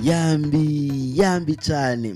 Yambi yambi cyane,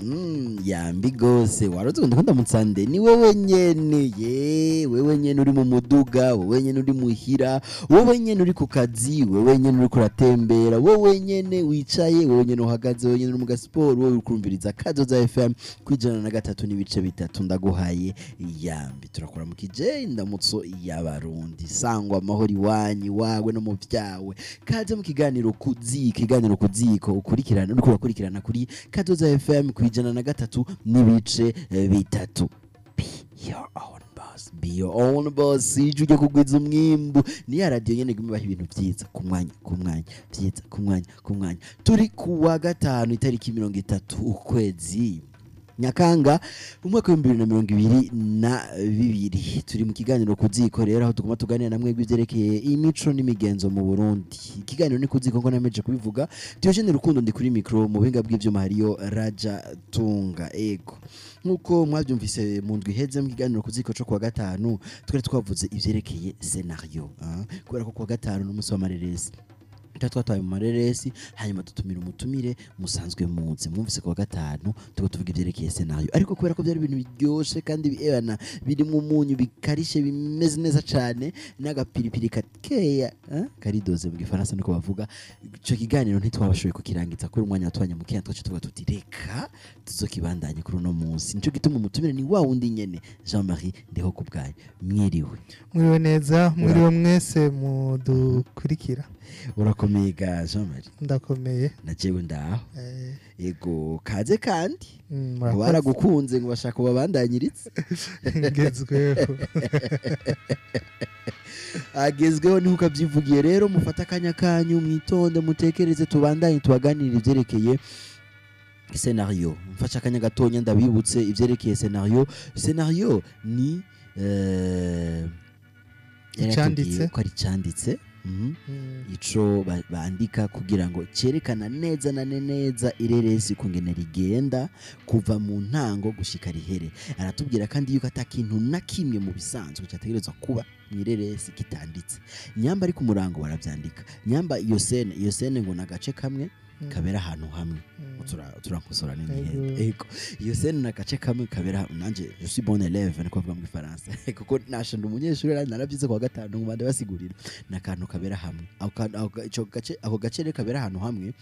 yambi gose. Waruzi ngo ndakunda mutsande ni wewe nyene, ye wewe nyene uri mu muduga, wewe nyene uri muhira, wewe nyene uri ku kazi, wewe nyene uri kuratembera, wewe nyene wicaye, wewe nyene uhagaze, wewe nyene uri mu gasiporo, wewe uri kurumviriza Kazoza FM ku 103.3. Ndaguhaye yambi, turakora mu kije indamutso y'Abarundi. Sangwa amahoro iwanyu, iwawe no mu byawe. Kaze mu kiganiro Kuziko, ikiganiro Kuziko ukurikirana, uriko urakurikirana kuri Kazoza FM ku 103.3. Be your own boss, be your own boss. Ijwi ryo kugwiza umwimbu ni ya radiyo nyene iguma ibaha ibintu vyiza ku mwanya ku mwanya, vyiza ku mwanya ku mwanya. Turi ku wa gatanu, itariki 30 ukwezi Nyakanga, umwaka w'2022. Turi mu kiganiro Kuziko rero, aho tuguma tuganira namwe ivyerekeye imico n'imigenzo mu Burundi. Ikiganiro ni Kuziko, ngo nameje kubivuga. Diogene Rukundo ndi kuri micro, mu buhinga bw'ivyuma hariyo Raja Tunga. Ego, nkuko mwabyumvise mu ndwi iheze mu kiganiro Kuziko co kuwa gatanu, twari twavuze ivyerekeye scénario, ah, kubera ko kuwa gatanu n'umunsi w'amareresi, tuba twataye mu mareresi, hanyuma dutumira umutumire musanzwe muzi. Mwumvise kuwa gatanu tuba tuvuga ivyerekeye scénario, ariko kubera ko byari ibintu biryoshe kandi biebana birimo umunyu, bikarishe, bimeze neza cane n'agapiripiri kakeya, eh? Karidoze mu Gifaransa niko bavuga. Ico kiganiro ntitwabashoboye kukirangiza kuri umwanya watwanya mukeya. Twaca tuvuga tuti reka tuzokibandanye kuri uno munsi. Nico gituma umutumire ni wa wundi nyene, Jean Marie Ndeho kubwayo. Mwiriwe? Mwiriwe neza, mwiriwe mwese mudukurikira. Urakomeye ga Jean Marie? Ndakomeye. Na jewe ndaho. Ego, kaze kandi. Ngo Murakoze. Baragukunze, ngo bashaka kubabandanyiritse. Ngezweho. Agezweho, niho ukabyivugiye. Rero mufate akanya kanyu, mwitonde, mutekereze, tubandanye tubaganirire ivyerekeye scénario. Mfashe akanya gatonya ndabibutse ivyerekeye scénario. Scénario ni yari Icanditse. yatubwiye ko ari icanditse. Ico bandika kugira ngo cyerekana neza na neza ireresi kungene rigenda kuva mu ntango gushika rihere. Aratubwira kandi yuko ata kintu na kimwe mu bisanzwe cyategerezwa kuba mu ireresi kitanditse. Nyamba ari ku murango baravyandika, nyamba iyo scène, iyo scène ngo nagace kamwe kabera ahantu hamwe. Turankosora n'imihendo. Ego, iyo scène ni agace kamwe kabera. Nanje je suis bon élève, niko bavuga mu Gifaransa, kuko nashe ndi umunyeshuri, narabyize kuwa gatanu ngo basigurira. Ni akantu kabera hamwe. Ako kantu- ako ga- ico gace, ako gace rero kabera ahantu hamwe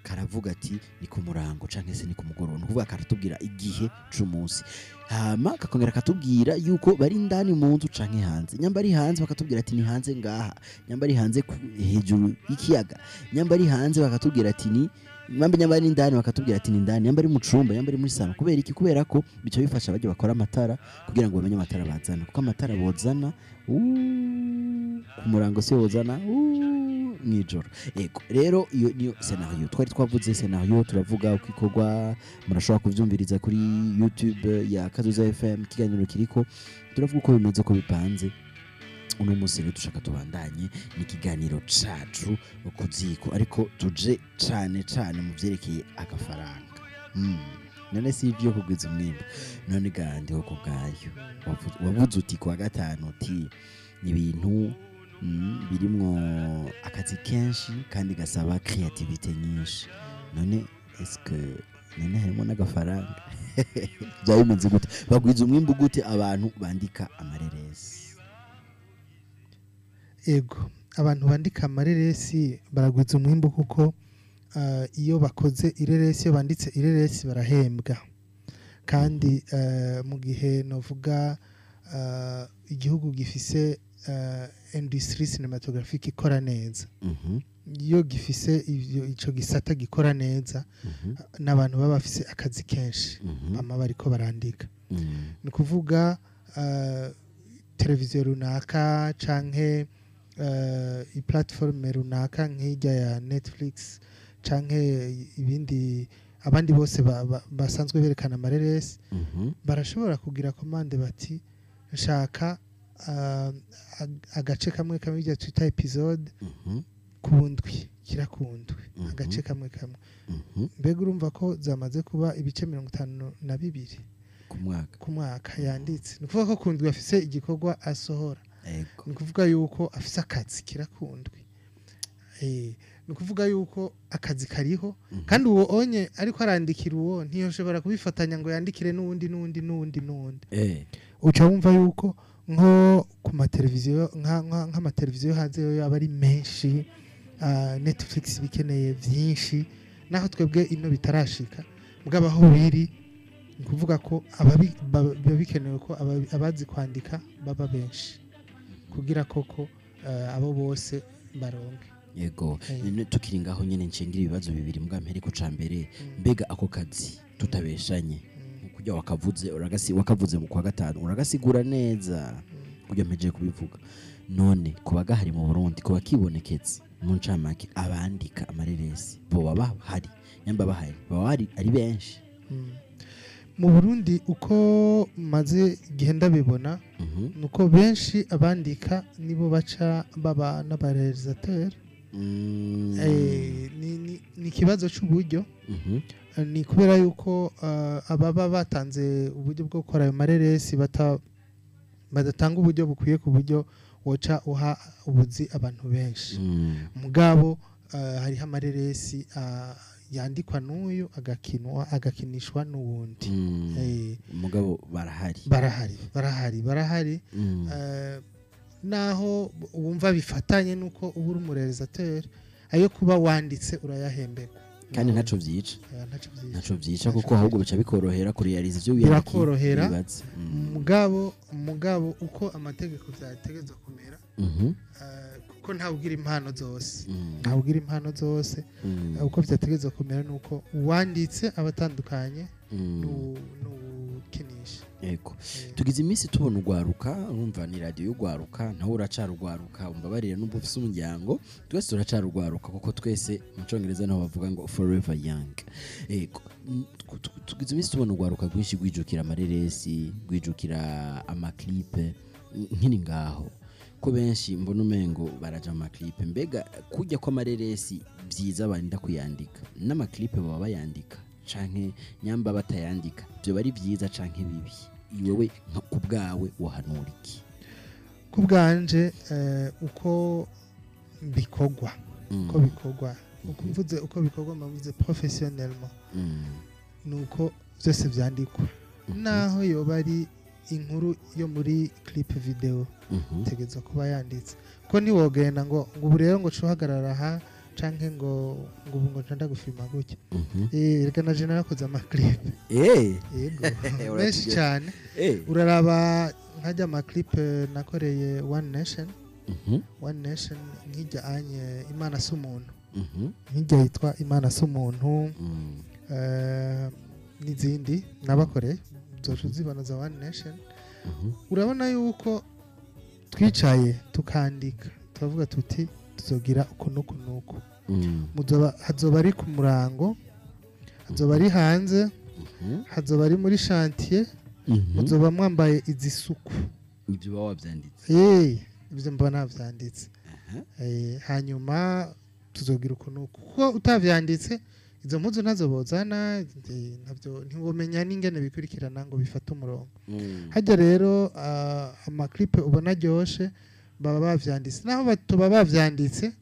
karavuga ati ni ku murango canke se ni ku mugoroba, ni ukuvuga karatubwira igihe c'umunsi, hama kakongera katubwira yuko bari indani mu nzu canke hanze. Nyamba ari hanze bakatubwira ati ni hanze ngaha, nyamba ari hanze hejuru y'ikiyaga, nyamba ari hanze bakatubwira ati ni nyamba ari indani bakatubwira ati ni indani, nyamba ari mu cumba, nyamba ari muri salon. Kubera iki? Kubera ko bica bifasha abajya bakora amatara kugira ngo bamenye amatara bazana, kuko amatara bozana ku murango si bozana mw'ijoro. Ego rero, iyo niyo scénario twari twavuze. Scénario turavuga uko ikorwa, murashobora kuvyumviriza kuri YouTube ya Kazoza FM, ikiganiro kiriko turavuga uko bimeze, uko bipanze. Uno munsi rero dushaka tubandanye n'ikiganiro cacu Kuziko, ariko tuje cane cane mu vyerekeye agafaranga. None si ivyo kugwiza umwimbu? None gandiho ku bwayo wavuze uti kuwa gatanu uti ni ibintu birimwo akazi kenshi kandi gasaba créativité nyinshi. None eske none harimo n'agafaranga? Byaba bimeze gute? Bagwiza umwimbu gute abantu bandika amareresi? Ego, abantu bandika amareresi baragwiza umwimbu, kuko iyo bakoze ireresi, iyo banditse ireresi barahembwa. Kandi mu gihe novuga igihugu gifise industrie cinématographique ikora neza, iyo gifise ivyo, ico gisata gikora neza, n'abantu baba bafise akazi kenshi, bama bariko barandika. Ni ukuvuga televiziyo runaka canke i plateforme runaka nk'irya ya Netflix canke ibindi, abandi bose basanzwe berekana amareresi, barashobora kugira commande bati nshaka agace kamwe kamwe, ibyo twita épisode, ku ndwi kira ku ndwi, agace kamwe kamwe. Mbega urumva ko zamaze kuba ibice 52 ku mwaka. Ku mwaka yanditse. Ni ukuvuga ko ku ndwi afise igikorwa asohora. Ego. Ni ukuvuga yuko afise akazi kira ku ndwi. Ni ukuvuga yuko akazi kariho, kandi uwo onye ariko arandikira uwo ntiyoshobora kubifatanya ngo yandikire n'uwundi n'uwundi n'uwundi n'uwundi. Uca wumva yuko nko ku mateleviziyo, nk'amateleviziyo hanze yo aba ari menshi, Netflix bikeneye byinshi, naho twebwe ino bitarashika, mugabo aho biri ni ukuvuga ko biba bikenewe ko abazi kwandika baba benshi kugira koko abo bose baronke. Yego. Tukiri ngaho nyene nshingira ibibazo bibiri mbwa mpere ku cambere. Mbega ako kazi tutabeshanye, kujya wakavuze uragasi wakavuze mu kwa gatanu uragasigura neza kujya mpeje kubivuga, none kuba gahari mu Burundi kuba kiboneketse mu ncamake abandika amareresi bo baba hari nyamba bahari baba ari benshi? Mu Burundi uko maze igihe ndabibona, nuko benshi abandika nibo baca baba n'abarealisateur. Ni ikibazo c'uburyo. Ni kubera yuko ababa batanze uburyo bwo gukora ayo mareresi badatanga uburyo bukwiye ku buryo woca uha ubuzi abantu benshi. Mugabo hariho amareresi yandikwa n'uyu agakinwa agakinishwa n'uwundi. Mugabo barahari. Barahari. Naho wumva bifatanye nuko uba uri umurealisateur, ayo kuba wanditse urayahemberwa. Kandi ntaco vyica. Ntaco vyica kuko ahubwo bica bikorohera kurealiza ivyo wiyandikiye. Birakorohera. Mugabo uko amategeko vyategezwa kumera, kuko ntawugira impano zose. Ntawugira impano zose. Uko vyategezwa kumera nuko uwanditse abatandukanye n'ukinisha. Yego. Tugize iminsi tubona ugwaruka, urumva ni radio y'ugwaruka, naho uracara ugwaruka, umbabarire n'ubwo ufise umuryango, twese turacara ugwaruka kuko twese mu Congereza naho bavuga ngo forever young. Yego. Tugize iminsi tubona ugwaruka rwinshi gwijukira amareresi, gwijukira amaklipe nkini ngaho. Ko benshi mbona umengo baraja amaklipe, mbega kujya kwa amareresi byiza barinda kuyandika n'amaklipe baba bayandika canke nyamba batayandika, byo bari byiza canke bibi? Iwewe nka kubwawe wahanura iki? Kubwanje uko bikogwa, uko bikogwa, uko mvuze uko bikogwa mvuze professionnellement, nuko byose vyandikwa. Naho yoba ari inkuru yo muri clip video tegeza kuba yanditse, ko ntiwogenda ngo ubu rero ngo cuhagarara aha canke ngo ubu ngo nda gufilma gutya. Reka na je narakoze amaclip. Yego. Menshi cyane. Uraraba nkajya amaclip nakoreye One Nation. One Nation nkijya anye Imana si umuntu. Nkijya yitwa Imana si umuntu. N'izindi nabakoreye uzibona za One Nation. Urabona yuko twicaye tukandika tukavuga tuti tuzogira uko nuko nuko. Hazoba ari ku murango, hazoba ari hanze, hazoba ari muri chantier, muzoba mwambaye izisuku. Ibyo baba wavyanditse? Ibyo mba navyanditse. Hanyuma tuzogira uko nuko. Kuko utavyanditse izo mpuzu nazo bozana ntabyo ntiwomenya n'ingene bikurikirana ngo bifate umurongo. Hajya rero amaklipe ubona ryoshe baba bavyanditse, naho batuba bavyanditse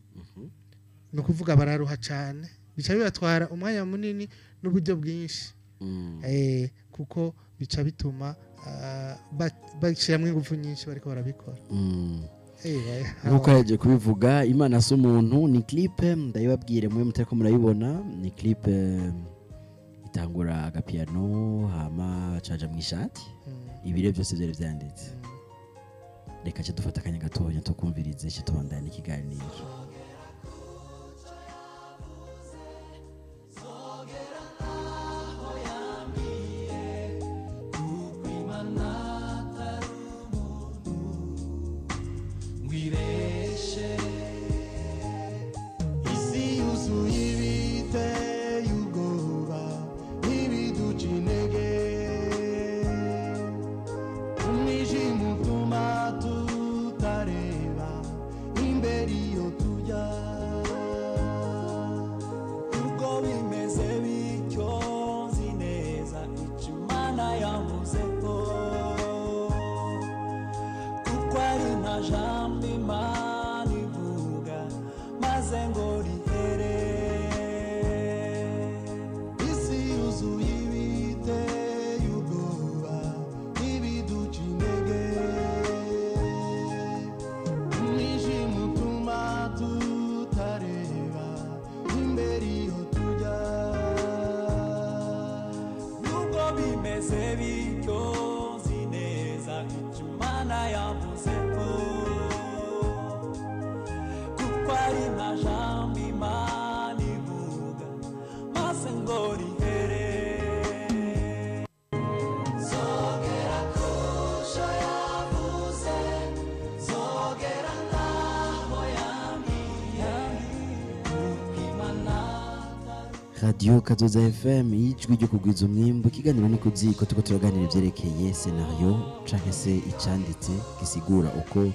no kuvuga bararuha cyane, bica bibatwara umwanya munini n'uburyo bwinshi. Kuko bica bituma bashiramwe ingufu nyinshi bariko barabikora. Nkuko yaje kubivuga Imana si umuntu ni clip ndayibabwire mwe mutariko murayibona, ni clip itangura agapiano hama caja mu ishati, ibire byose byari vyanditse. Reka cyo dufata akanya gatonya tukumvirize cyo tubandana ikiganiro. Jambo Imana ivuga maze ngo rihere. Imana yavuze ko kuko ari nta jambo Imana ivuga maze ngo rihere. Zogera kuco yavuze, zogera naho yambwiye, kuko Imana Radio Kazoza FM, ijwi ryo kugwiza umwimbu. Ikiganiro ni kuziko, tuko turaganira ivyerekeye scénario canke se icanditse gisigura uko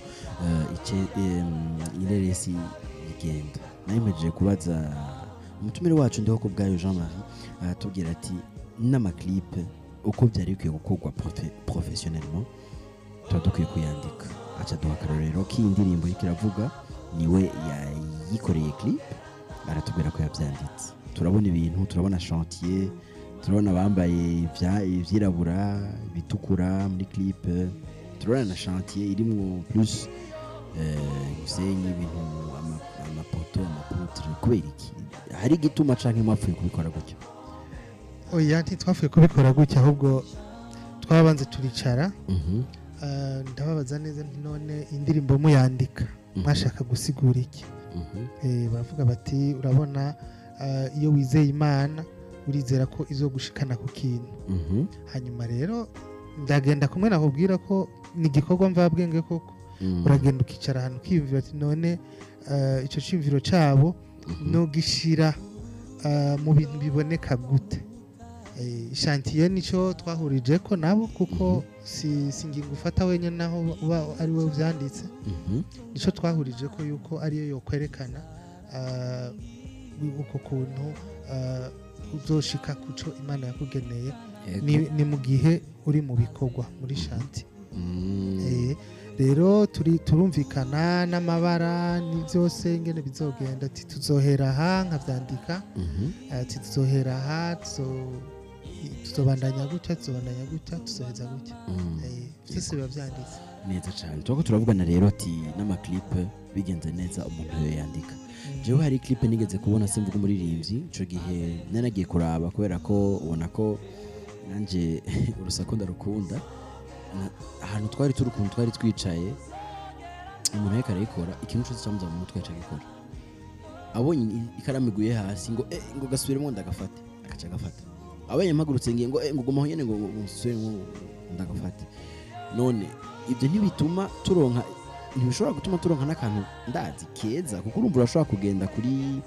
ireresi rigenda. Nayemejeje kubaza umutumire wacu ndiho ku bwayo Jean Marie, aratubwira ati n'ama clip uko byari bikwiye gukorwa professionnellement tuba dukwiye kuyandika. Aca duha akarorero k'iyi ndirimbo iriko iravuga, niwe yayikoreye clip, aratubwira ko yabyanditse. Turabona ibintu, turabona chantier, turabona abambaye ivyirabura, ibitukura muri clip, turabona na chantier irimwo plus umusenyi, ibintu, amapoto, ama poutres. Kubera iki? Hari igituma canke mwapfuye kubikora gutyo? Oya, ntitwapfuye kubikora gutya, ahubwo twabanze turicara, ndababaza neza nti: "None indirimbo muyandika mwashaka gusigura iki?" Baravuga bati: "Urabona, iyo wizeye Imana urizera ko izogushikana ku kintu." Hanyuma rero ndagenda kumwe nakubwira ko ni igikorwa mvabwenge koko. Uragenda ukicara ahantu ukiyumvira ati: "None ico ciyumviro cabo no gishira mu bintu biboneka gute?" Chantier nico twahurije ko nabo, kuko si ingingo ufata wenyine naho uba ari we uvyanditse. Nico twahurije ko yuko ariyo yokwerekana uko kuntu uzoshika kuco Imana yakugeneye. Ni mu gihe uri mu bikorwa muri chantier. Rero turi turumvikana n'amabara ni byose ingene bizogenda, ati tuzohera aha nkavyandika, ati tuzohera aha, tuzobandanya gutya, tuzobandanya gutya, tuzoheza gutya. Vyose biba vyanditse. Neza cyane. Turako turavugana rero ati n'ama clip bigenze neza umuntu yoyandika. Jewe hari clip nigeze kubona, simvuga umuririmbyi, ico gihe nanagiye kuraba kubera ko ubona ko nanje urusaku ndarukunda. Ahantu twari turi, ukuntu twari twicaye, umuntu ariko arayikora, ikintu cyose cyamuza mu mutwe yaca agikora. Abonye ikaramu iguye hasi ngo gasubiremo ndagafate, agaca agafata. Abonye mpagurutse ngiye ngo gumaho nyene, ngo nsubiremo ndagafate. None ibyo ntibituma turonka, ntibishobora gutuma turonka n'akantu ndazi keza? Kuko urumva urashobora kugenda kuri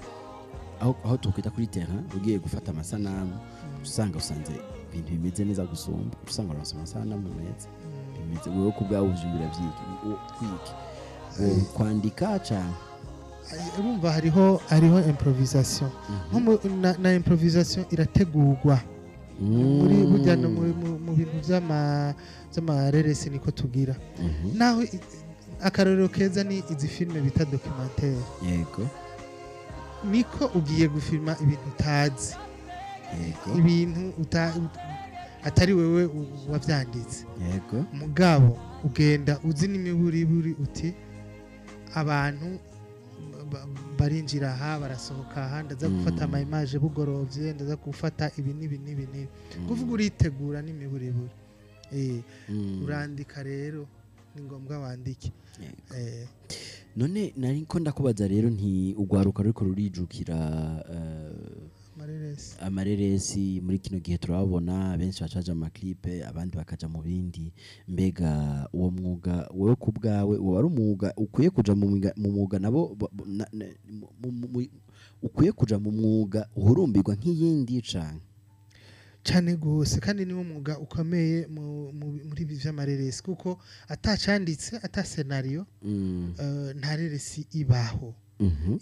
aho tukwita kuri terrain, ugiye gufata amasanamu, usanga usanze ibintu bimeze neza gusumba, usanga uronse amasanamu meza bimeze. Wowe ku bwawe uvyumvira vyiki kwiki? Wo kwandika cane? Urumva hariho improvisation, nko na improvisation irategurwa muri burya no mu bintu vy'amareresi niko tugira. Naho akarorero keza ni izi filime bita documentaire. Niko ugiye gufilma ibintu utazi, ibintu atari wewe wavyanditse, mugabo ugenda uzi n'imiburiburi uti abantu barinjira aha, barasohoka aha, ndaza gufata ama image bugorovye, ndaza gufata ibi n'ibi n'ibi n'ibi. Kuvuga uritegura n'imiburiburi. Urandika rero, ni ngombwa wandike. None nari ko ndakubaza rero nti ugwaruka ruriko rurijukira amareresi, amareresi muri kino gihe turababona benshi bacaja mu ma clip, abandi bakaja mu bindi. Mbega uwo mwuga wowe ku bwawe uwo ari umwuga ukwiye kuja mu mwuga nabo ukwiye kuja mu mwuga uhurumbirwa nk'iyindi canke? Cane gose, kandi niwo mwuga ukomeye muri ibi vy'amareresi, kuko atacanditse, ata scénario, nta reresi ibaho.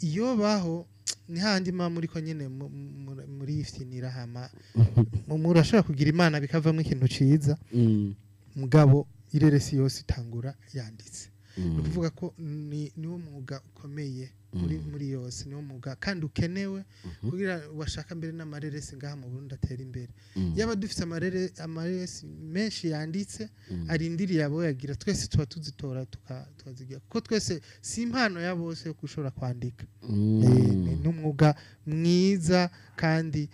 Iyo baho ni handi muba muriko nyene murifyinira, hama murashobora kugira Imana bikavamwo ikintu ciza. Mugabo ireresi yose itangura yanditse. Ni ukuvuga ko niwo mwuga ukomeye muri yose, niwo mwuga kandi ukenewe kugira washaka mbere n'amareresi ngaha mu Burundi atera imbere. Yaba dufite amareresi menshi yanditse arindiriye abo yagira, twese tuba tuzitora tukazigira, kuko twese si impano ya bose yo gushobora kwandika. Ni umwuga mwiza kandi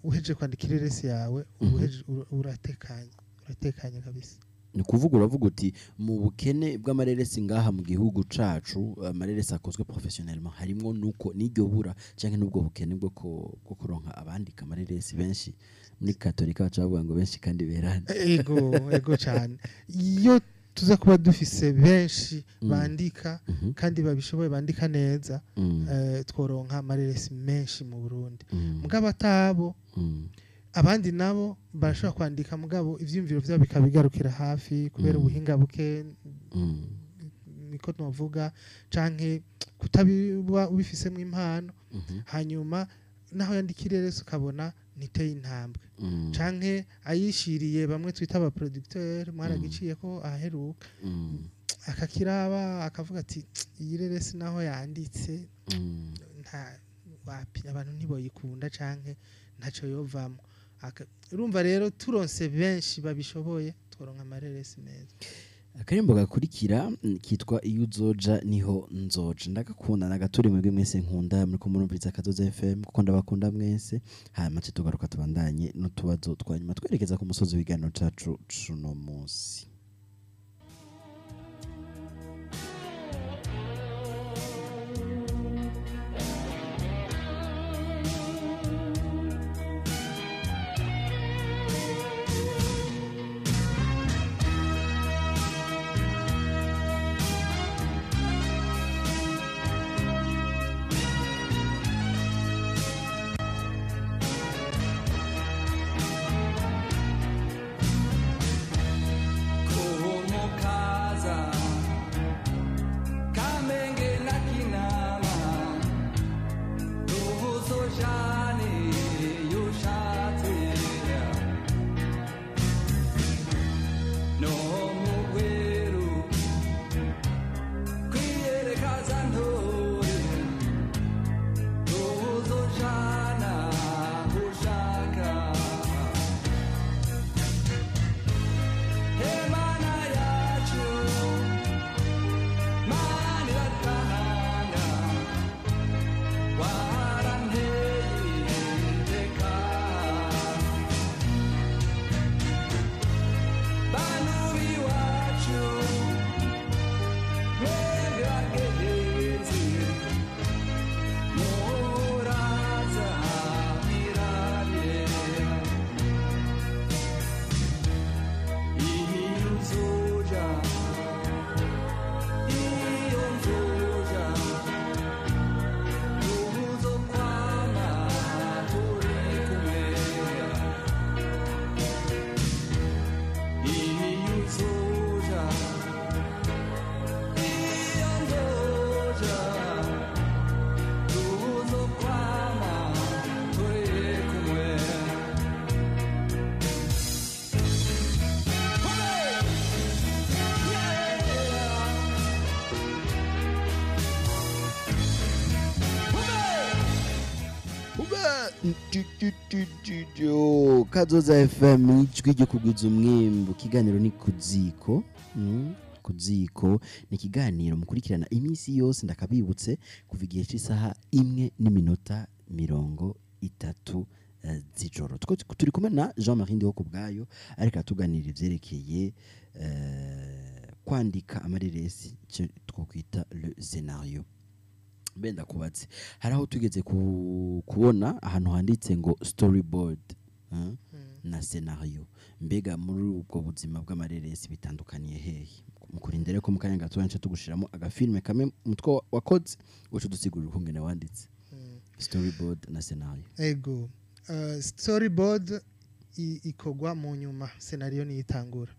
uhejeje kwandika ireresi yawe uba uratekanye, uratekanye kabisa. Ni kuvuga uravuga uti mu bukene bw'amareresi ngaha mu gihugu cacu, amareresi akozwe professionnellement, harimwo nuko n'iryo bura canke n'ubwo bukene bwo kuronka abandika amareresi benshi. Muri katolika baca bavuga ngo benshi kandi berane. Ego cyane. Iyo tuza kuba dufise benshi bandika kandi babishoboye, bandika neza, tworonka amareresi menshi mu Burundi. Mugabo atabo, abandi nabo barashobora kwandika, mugabo ivyiyumviro vyabo bikabigarukira hafi kubera ubuhinga buke, niko novuga, canke kutabiba ubifisemo impano. Hanyuma naho yandika ireresi ukabona ntiteye intambwe, canke ayishiriye bamwe twita aba producteur, mwaragiciye ko aheruka, akakiraba akavuga ati iyi reresi naho yanditse nta wapi, abantu ntiboyikunda canke ntaco yovamo. Urumva rero turonse benshi babishoboye tworonka amareresi meza. Akarimbo gakurikira kitwa Iyo Uzoja Niho Nzoja. Ndagakunda, nagaturi mwebwe mwese nkunda muri kumurumviriza Kazoza FM, kuko ndabakunda mwese. Hanyuma ce tugaruka tubandanye n'utubazo twa nyuma twerekeza ku musozi w'iganiro cacu cuno munsi. Kazoza FM, ijwi ryo kugwiza umwimbu. Ikiganiro ni Kuziko. Kuziko ni ikiganiro mukurikirana iminsi yose, ndakabibutse, kuva igihe cy'isaha 1:30 z'ijoro. Turi kumwe na Jean Marie Ndiho kubwayo, ariko atuganira ivyerekeye kwandika amareresi, icyo twokwita le scénario. Mbe ndakubatse, hari aho tugeze kubona ahantu handitse ngo storyboard na scenario. Mbega muri ubwo buzima bw'amareresi bitandukaniye hehe? Mukurindere ko mu kanya gato nce tugushiramo agafilme kamwe mutwe wakoze, uco dusigurira ukungene wanditse storyboard na scenario. Ego, storyboard ikogwa mu nyuma, scenario ni itangura.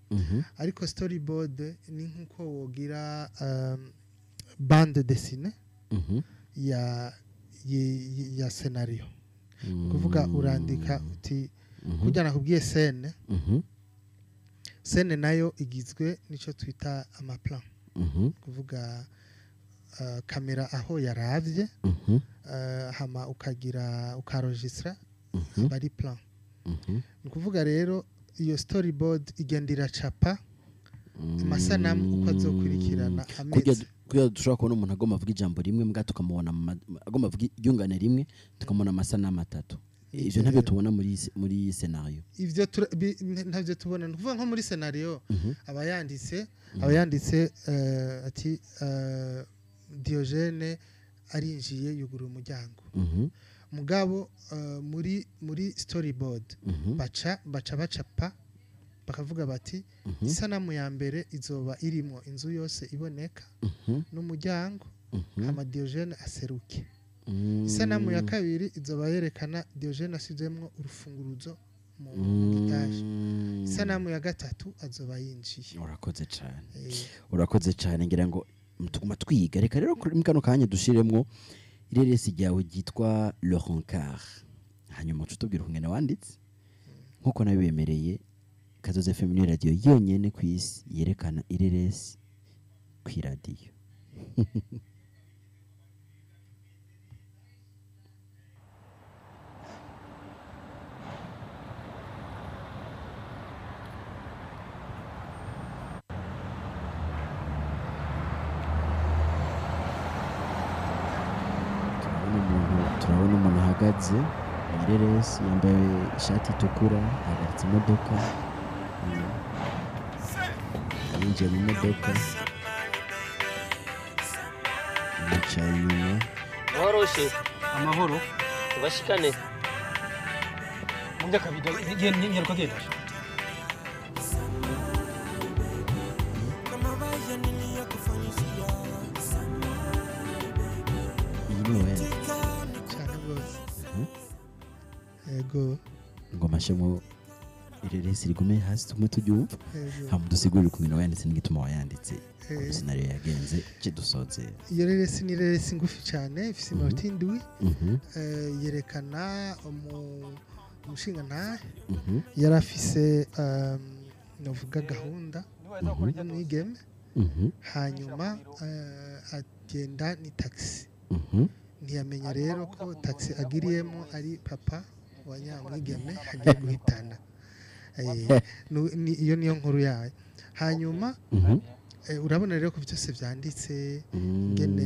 Ariko storyboard ni nkuko wogira bande dessinée ya scenario. Kuvuga urandika uti kurya nakubwiye scène, scène nayo igizwe nico twita amaplan. Kuvuga kamera aho yaravye, hama ukagira ukaregistra, aba ari plan. Ni ukuvuga rero iyo storyboard igenda iracapa amasanamu uko azokurikirana ameze. Kugira dushobora kubona umuntu agomba avuga ijambo rimwe, mbwa tukamubona agomba avuga iryungane rimwe, tukamubona amasanamu atatu. Ivyo ntabyo tubona muri scenario. Ivyo ntabyo tubona, ni ukuvuga nko muri scenario aba yanditse ati Diogene arinjiye yugura umuryango. Mugabo muri storyboard baca bacapa bakavuga bati isanamu ya mbere izoba irimo inzu yose iboneka n'umuryango, hama Diogene aseruke. Isanamu ya kabiri izoba yerekana Diogene asizemwo urufunguruzo mu gitaje. Isanamu ya gatatu azoba yinjiye. Urakoze cyane. Urakoze cyane, ngira ngo tuguma twiga. Reka rero kuri kano kanya dushiremwo ireresi ryawe ryitwa Le Rencard, hanyuma utubwire ukungene wanditse nkuko nabibemereye. Kazoza FM ni radio yonyene ku isi yerekana ireresi ku radio. Turabona umuntu ahagaze ireresi yambaye ishati itukura, ahagaritse imodoka, yinjiye mu modoka, yicaye inyuma. Mworoshe amahoro tubashikane mu byakabida nyaruka genda. Ego ngoma shemo ireresi rigume hasi tumwe tubyumva, hama dusigurire ukuntu wayanditse n'igituma wayanditse, ukuntu scenario yagenze kidusoze. Iyo reresi ni reresi ngufi cyane, ifise iminota 7. Yerekana umushinga yari afise novuga gahunda n'umwigeme, hanyuma agenda ni taxi. Ntiyamenya rero ko taxi agiriyemo ari papa wa nyamwigeme agiye guhitana. Iyo niyo nkuru yayo. Hanyuma urabona rero ko byose vyanditse, ngene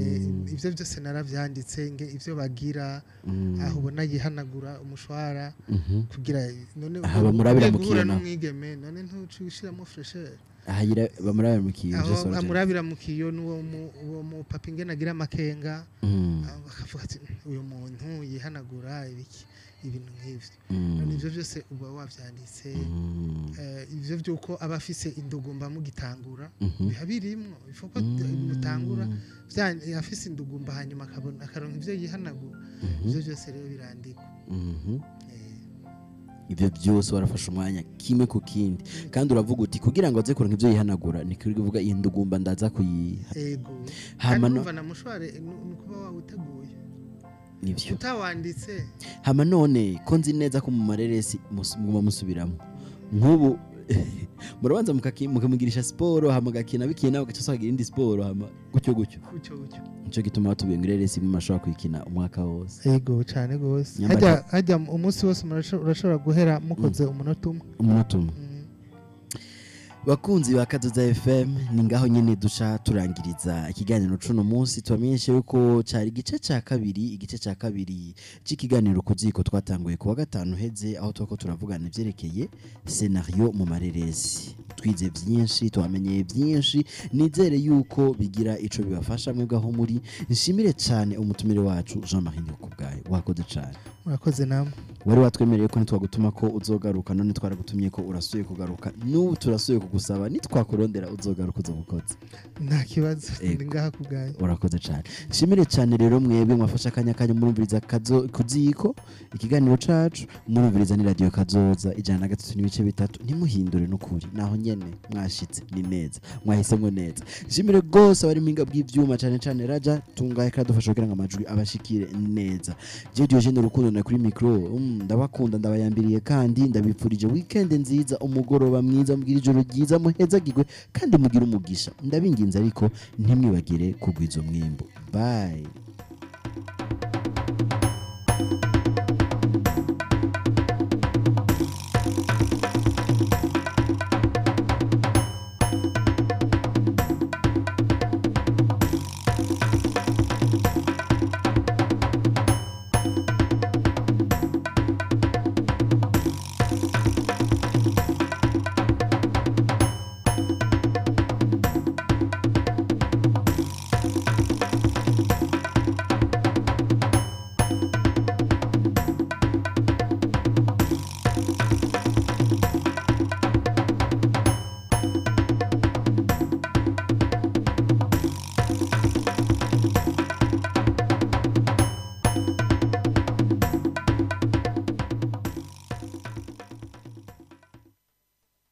ivyo byose naravyanditse, nge ivyo bagira, aho ubona yihanagura umushwara kugira none bamurabira mu kiyo n'umwigeme, none ntucushiramo fresher ahira bamurabira mu kiyo, amurabira mu kiyo n'uwo mu papa ingene agira amakenga, akavuga ati uyu muntu yihanagura ibiki, ibintu nk'ivyo. None ivyo byose uba wavyanditse. Ivyo byuko aba afise indugumba mugitangura biha birimwo, ifoko mutangura afise indugumba, hanyuma akabona akaronka ivyo yihanagura. Ivyo byose rero birandikwa. Ivyo byose warafashe umwanya kimwe ku kindi, kandi uravuga uti kugira ngo aze kuronka ivyo yihanagura ni kuvuga indugumba ndaza kuyiha. Ego. Hama na mushware nukuba wawuteguye nivyo utawanditse. Hama none ko nzi neza ko mu mareresi muguma musubiramo nk'ubu murabanza mukamugirisha siporo, hama gakina bikina ugaca usagira indi siporo, hama gutyo gutyo nico gituma batubwiye ngo ireresi mu mashobora kuyikina umwaka wose. Ego cyane gose. Hajya umunsi wose urashobora guhera mukoze umunota umwe. Bakunzi ba Kazoza FM, ni ngaho nyene duca turangiriza ikiganiro cuno munsi. Tubamenyeshe yuko cari igice ca kabiri c'ikiganiro kuziko twatanguye kuwa gatanu heze, aho twako turavugana ivyerekeye scenario mu mareresi. Twize byinshi, twamenye byinshi, nizere yuko bigira ico bibafasha mwebwe aho muri. Nshimire cyane umutumire wacu Jean-Marie Ndikubwayo, wakoze cyane. Murakoze namwe. Wari watwemereye ko ntitwagutuma ko uzogaruka, none twaragutumye ko urasuye kugaruka, n'ubu turasuye kugusaba nitwakurondera uzogaruka uzobukoze. Nta kibazo, ndi ngaha kubgaye. Urakoze cyane. Nshimire cyane rero mwebwe mwafasha akanya kanya murumviriza Kuziko ikiganiro cacu, murumviriza ni radio Kazoza 103.3. Ntimuhindure n'ukuri, naho nyene mwashitse ni neza, mwahisemwo neza. Nshimire gose abari mpinga bw'ivyuma, cyane cyane Raja tungaye kadufasha kugira ngo amajwi abashikire neza. Je Diogene Rukundo na kuri micro, ndabakunda, ndabayambiriye kandi ndabipfurije weekend nziza, umugoroba mwiza, mugira ijoro ryiza, muhezagirwe kandi mugira umugisha. Ndabinginze ariko ntimwibagire kugwiza umwimbo. Bye.